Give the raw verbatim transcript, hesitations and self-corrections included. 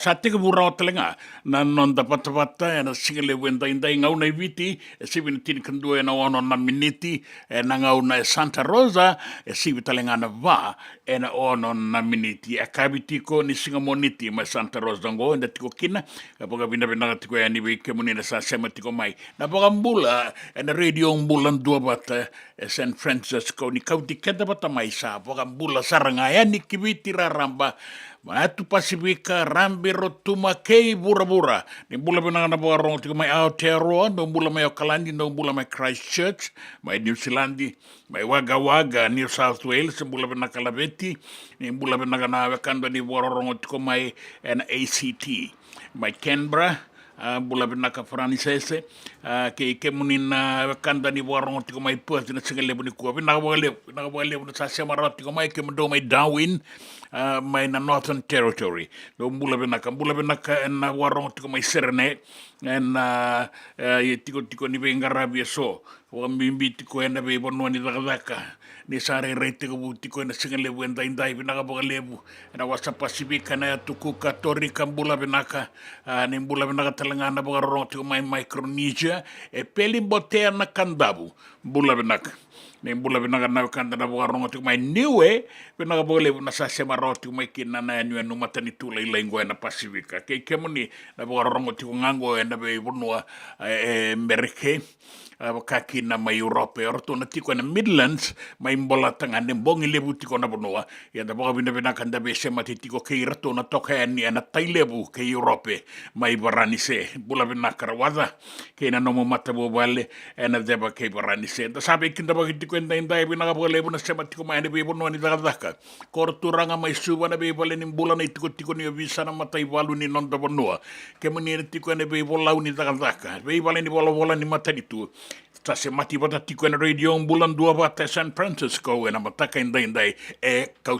Sa tekivu rawa tale ga na noda vatavata ena siga levu edaidai. Gauna e Viti e sivi na tinikadua ena ono na miniti, ena gauna e Santa Rosa e sivi tale ga na va ena ono na miniti. E kavi tiko ni siga Moniti mai Santa Rosa oqo eda tiko kina. E vakavinavinaka tiko yani vei kemuni na sa sema tiko mai. Na vakabula ena Radio Bula Duavata e San Francisco, ni kauti keda vata mai, sa vakabula sara ga yani ki Viti raraba, mai Atu Pasifika, Rabi, Rotuma kei vuravura. Ni bula vinaka na vakarorogo tiko mai Aotearoa, dou bula mai Okaladi, dou bula mai Christchurch, mai Niusiladi, mai Wagga Wagga, New South Wales, bula vinaka Laveti. Ni bula vinaka na wekada ni vakarorogo tiko mai ena A C T, mai Canberra, a, bula vinaka Faranisese. A, kei kemuni na wekada ni vakarorogo tiko mai Perth na siga levu nikua, vinaka vakalevu, vinaka vakalevu na sa sema rawa tiko mai. Kemudou mai Darwin, a, mai na Northern Territory, dou bula vinaka. Bula vinaka ena vakarorogo tiko mai Serene, ena, e, tikotiko ni veiqaravi eso, vakabibi tiko ena veivanua ni cakacaka. Ni sa rairai tekivu tiko ena siga levu edaidai, vinaka vakalevu. Ena wasa Pasifika, ena Yatu Kuka, Torika, bula vinaka. A, ni bula vinaka tale ga na vakarorogo tiko mai Micronesia, e Pelibotea na Kadavu, bula vinaka. Ni bula vinaka na wekada na vakarorogo tiko mai Niue, vinaka vakalevu na sa sema rawa tiko mai kina na yanuyanu matanitu lailai qo ena Pasifika. Kei kemuni na vakarorogo tiko ga qo ena veivanua, e, e Mereke, a, vaka kina mai Europe, o ratou na tiko ena Midlands, mai Bolata ga, ni bogi levu tiko na vanua. Ia da vakavinavinaka da veisemati tiko kei iratou na toka yani ena tai levu kei Europe, mai Varanise, bula vinaka Rawaca, kei na nomu matavuvale ena ceva kei Varanise. Da sa veikidavaki tiko edaidai, vinaka vakalevu na sema tiko mai ena veivanua ni cakacaka. Koro turaga mai Suva, na veivale ni bula, na itikotiko ni ovisa, na mataivalu ni noda vanua. Kemuni na tiko ena veivolau ni cakacaka, veivale ni volavola ni matanitu, sa semati vata tiko ena Radio Bula Duavata e San Francisco ena mataka edaidai. E kau